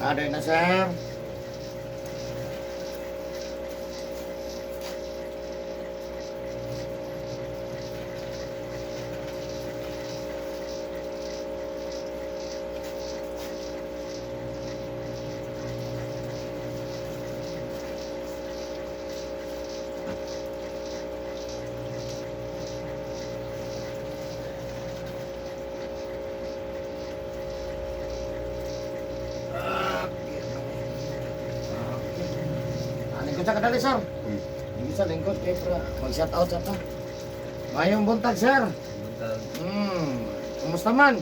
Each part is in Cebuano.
Aday na, sir. Ah, okay. Ah, lingkod sa kadali, sir. Lingkod sa lingkod kay pra mag-shout out sa ta. Mayong buntag, sir. Buntag. Kumusta man?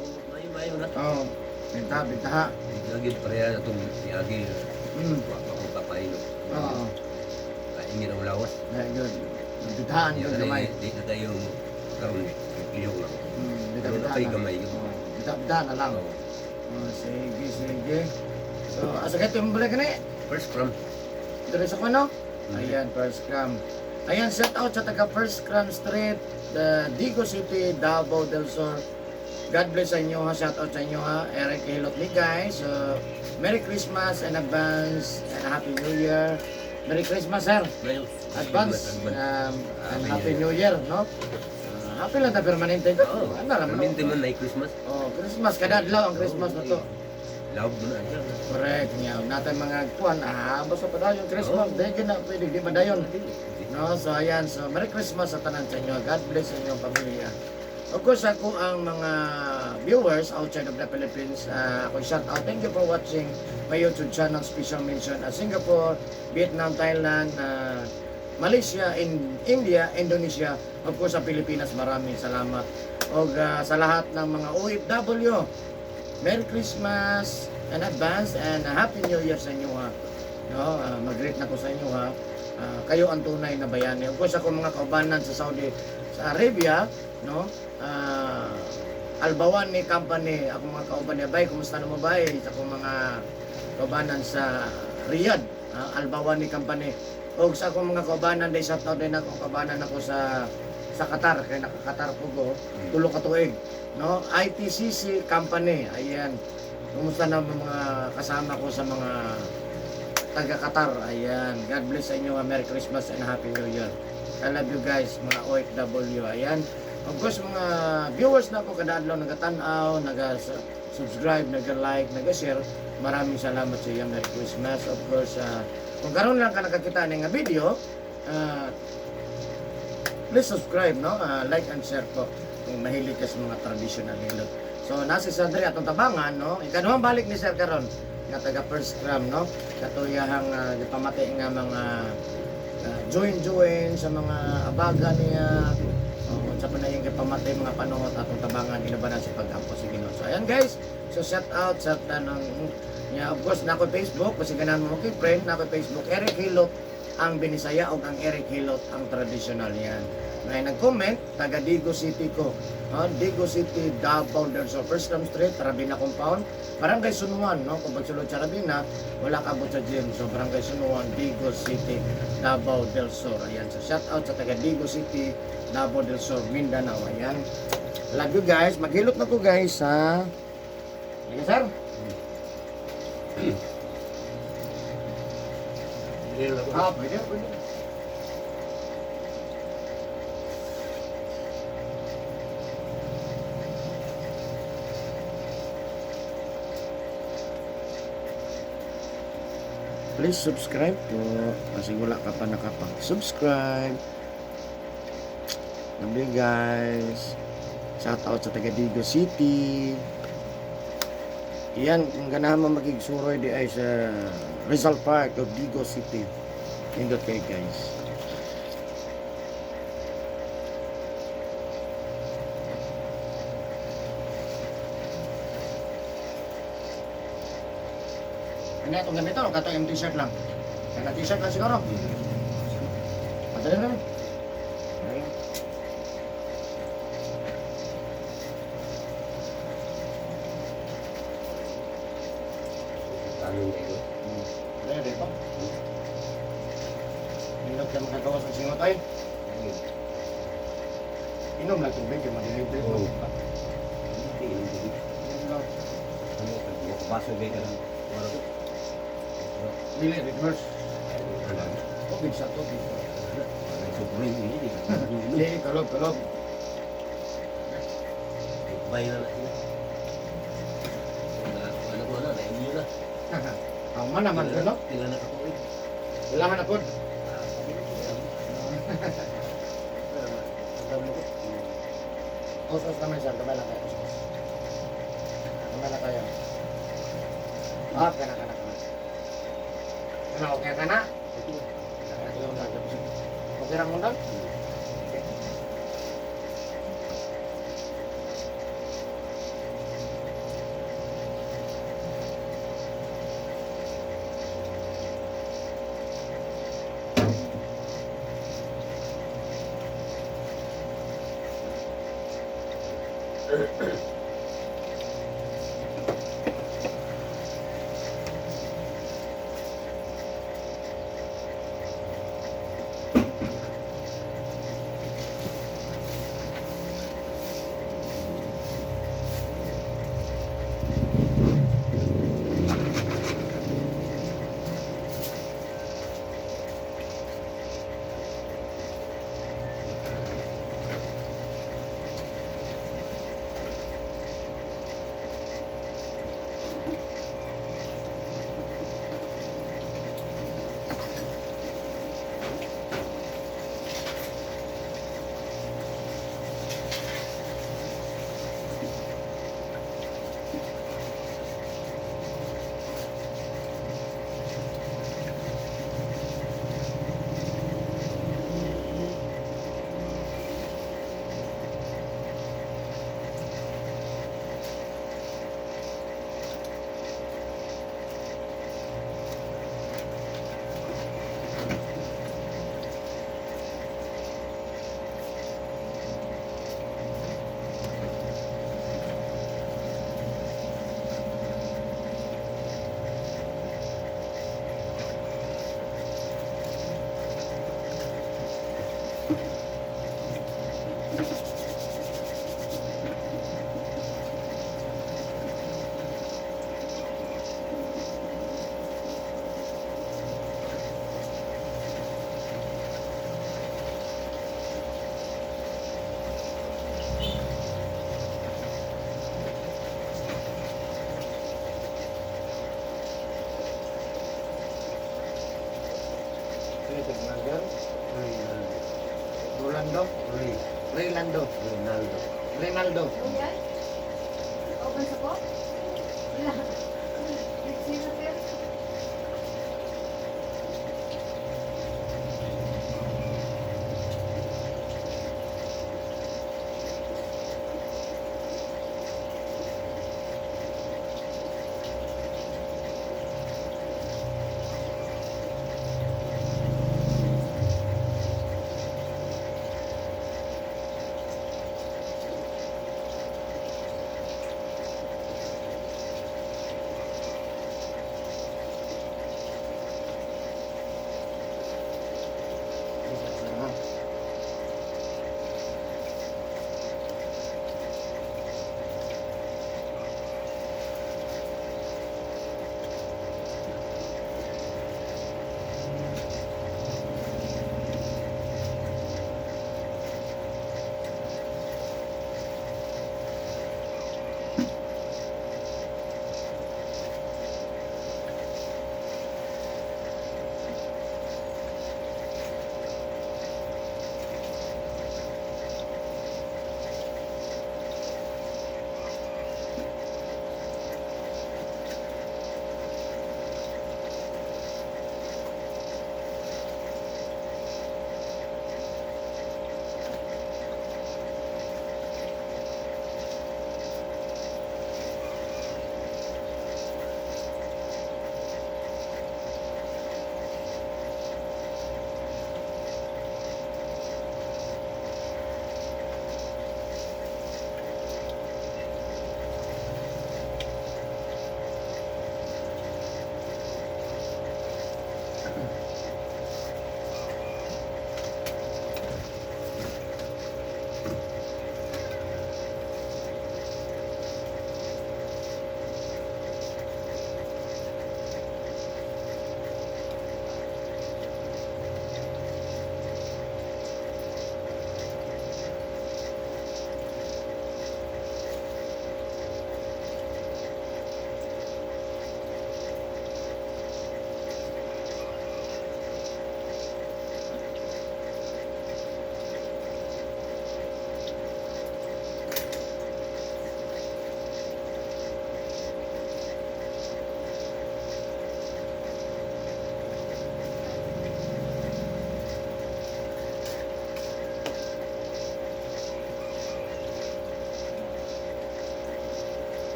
Oh, mayo mayo na. Oh, binta, binta ha. Lagi pareha na itong niagi. Wa pa ko papaino. Oo. Kaingin ang lawas. Very good. Bintahan Di yun ka gamay. na, di na tayo karon ilong lang. Binta, Karon binta na kay na. gamay. Oh, binta, binta na lang. Oo. Oh, sige, sige. So, asa kayo balik ni? First from. Dire sa kuno? Ayan, First Cram. Ayan, shout out sa taga First Cram Street, the Digo City, Davao del Sur. God bless sa inyo ha. Shout out sa inyo ha. Eric Hilot ni guys. So, Merry Christmas in advance and Happy New Year. Merry Christmas, sir. Mayo. Advance and Happy New Year, no? Ah, happy lang ta permanente. Oo. Ano lang man. Permanente man na Christmas. Oh, Christmas kada adlaw ang Christmas na to. Love mo na siya. Correct niya. Natay mga kuan, basta pa dayon Christmas, Oo. di gyud na pwede di ba dayon. No, so ayan, so Merry Christmas sa tanan sa inyo. God bless sa inyong pamilya. Of course, ako ang mga viewers outside of the Philippines, ako shout out. Thank you for watching my YouTube channel, special mention at Singapore, Vietnam, Thailand, Malaysia, in India, Indonesia, of course sa Pilipinas, maraming salamat. O sa lahat ng mga OFW, Merry Christmas in advance and a Happy New Year sa inyo ha. No, mag-greet na ko sa inyo ha. Ah, kayo ang tunay na bayani. Of course, ako mga kaubanan sa Saudi, sa Arabia, no? Albawani Company, ako mga kauban niya, bay, kumusta na mo bay? Sa akong mga kaubanan sa Riyadh, Albawani Company. O sa akong mga kaubanan, day sa din ako, kaubanan ako sa Qatar, kay naka-Qatar po ko, tulo ka tuig, no? ITCC Company, ayan. Kumusta na mga kasama ko sa mga taga Qatar. Ayan. God bless sa inyo. Merry Christmas and Happy New Year. I love you guys, mga OFW. Ayan. Of course, mga viewers na ako kada adlaw nagatanaw, naga-subscribe, naga-like, naga-share. Maraming salamat sa iyo. Merry Christmas. Of course, kung karon lang ka nakakita ng nga video, please subscribe, no? Like and share po kung mahilig ka sa mga traditional hilot. So, nasa sa Andre atong tabangan, no? Ikaduhang balik ni Sir karon nga taga First Cram, no? Katuyahang gipamati nga mga join-join sa mga abaga niya. O, unsa pa na yung gipamati mga panuhot atong tabangan inubanan sa pag-ampo sa Ginoo. So, ayan guys. So, shout out sa tanong niya. Of course, na ako Facebook. Kasi ganahan mo kay friend, na ako Facebook. Eric Hilot ang Binisaya o ang Eric Hilot ang traditional yan. May nag-comment, taga Digo City ko. Digo City, Davao del Sur, First Ram Street, Rabina Compound, Barangay Sunuan, no? Kung pagsulod sa Rabina, wala ka sa gym. So, Barangay Sunuan, Digo City, Davao del Sur. Ayan. So, shout out sa taga Digo City, Davao del Sur, Mindanao. Ayan. Love you guys. Maghilot na ko guys, ha? Sige, sir. Ah, pwede, pwede. Please subscribe po kasi wala ka pa nakapag-subscribe. Love you guys. Shout out sa taga Digo City. Yan, kung ganahan mo magigsuroy di ay sa Rizal Park of Digo City. Nindot kayo guys. Ano itong gamit o katong yung t-shirt lang? Kaya t-shirt lang siguro. Padali na rin. Ayan. Tanong kayo. Dali dito. Nindot ka makagawas ng singot ay. Inom lang tubig kay madihydrate mo. Oo. Hindi, hindi. Inom lang. Ano, pag baso ba ka lang. Wala ko. Dili reverse. Tubig sa tubig. Sobrang ini. Di kalog kalog. Bay na lang. Wala ko na, na na. Ang man naman ko no. Pila na ka tuig. Ilahan ako. Os-os naman sir, kamay lang kayo. Os-os. Kamay lang kayo. Ah, kana kana kana. Kana okay kana? Okay ra mo? Okay. Rinaldo. Rolando. Rinaldo. Ronaldo. Rinaldo. Ayan. Open sa po? Wala. Sino, sir?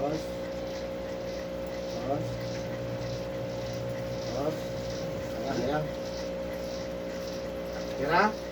Dos. Dos. Dos. Ayan, ayan. Tira. Ah.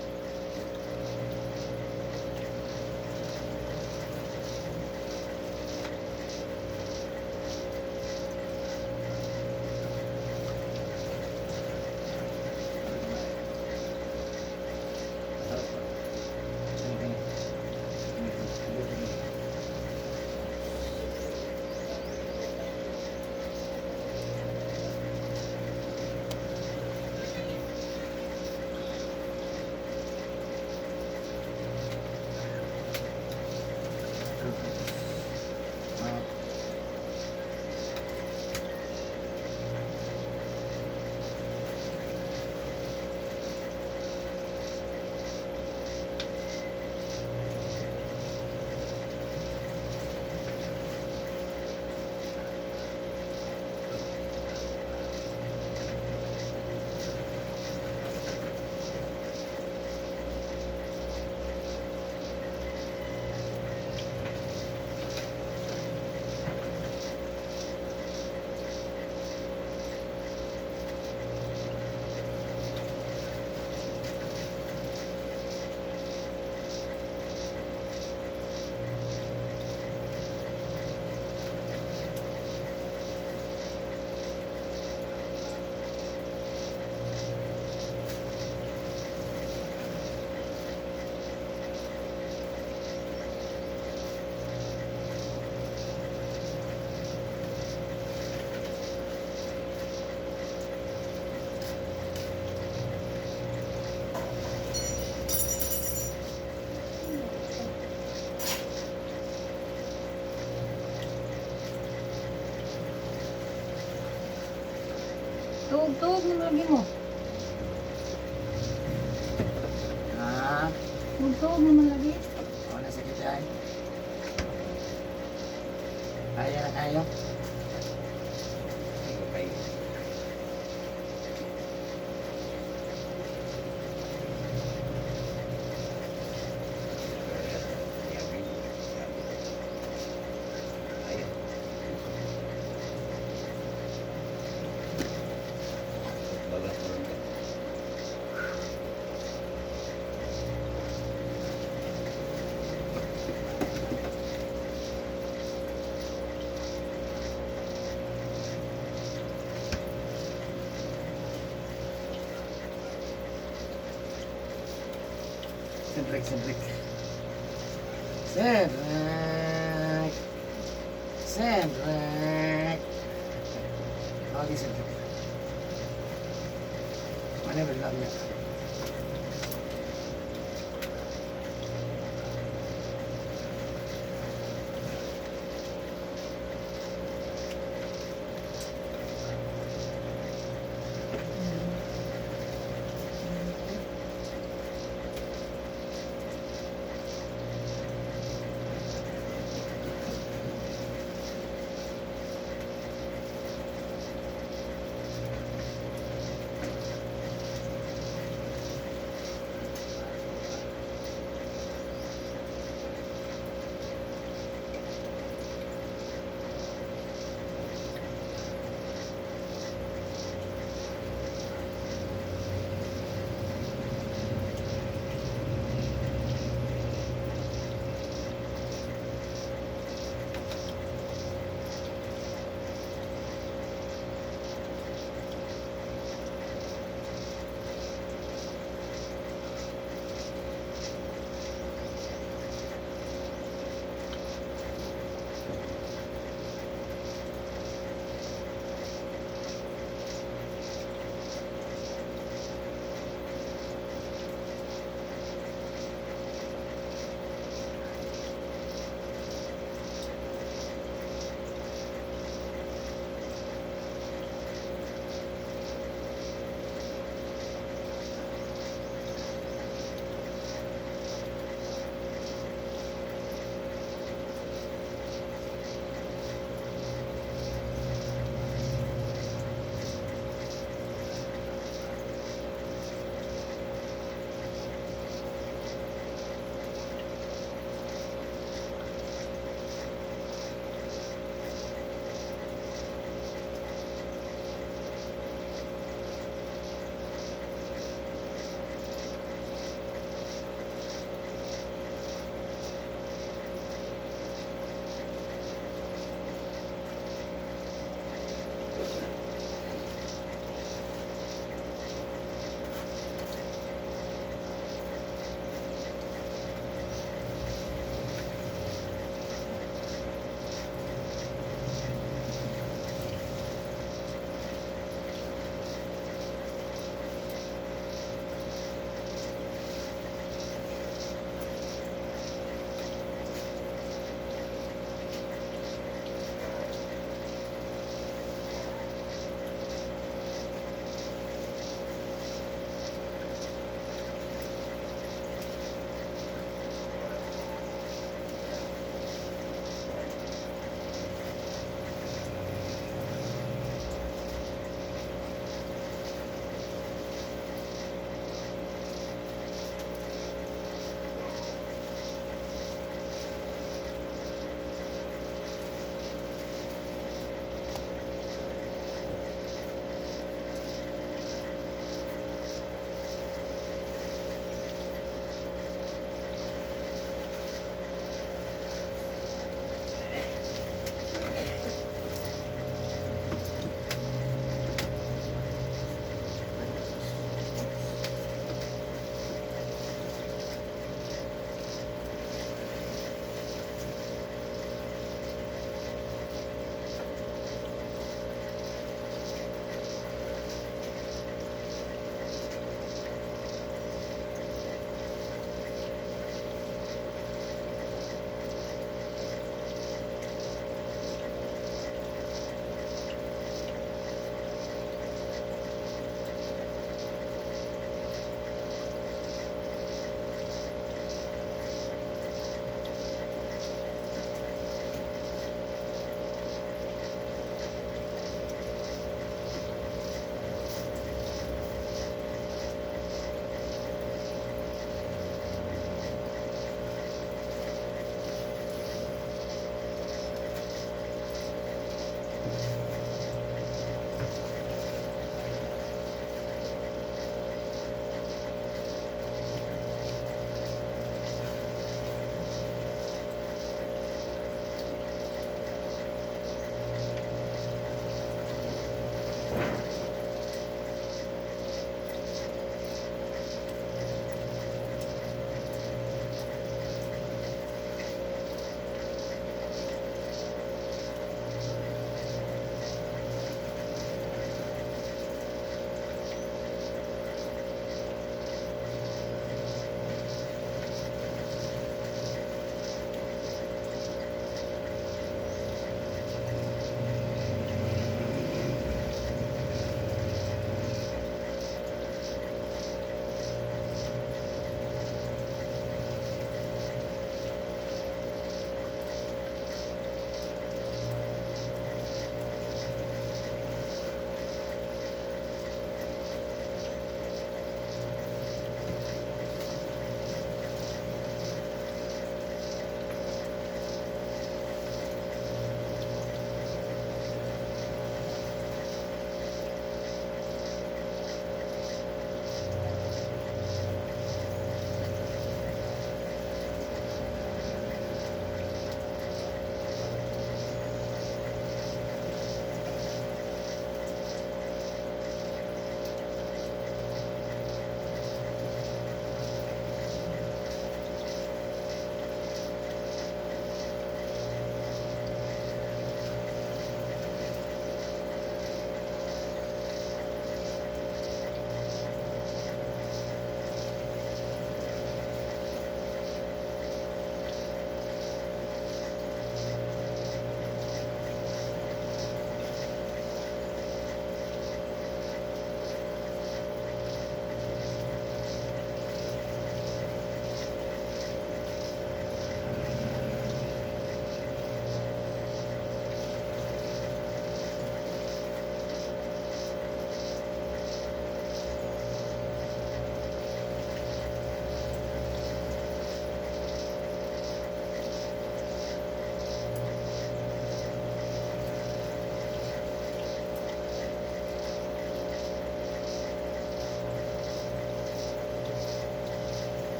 Tuog-tuog na lagi mo. Ah, Tuog-tuog naman lagi. wala sakit ay. Kaya na kayo. Okay. Ayun. Baga pa rin ka. Cedric, Cedric. Cedric. Cedric. Okay, Cedric. Mana berlaku?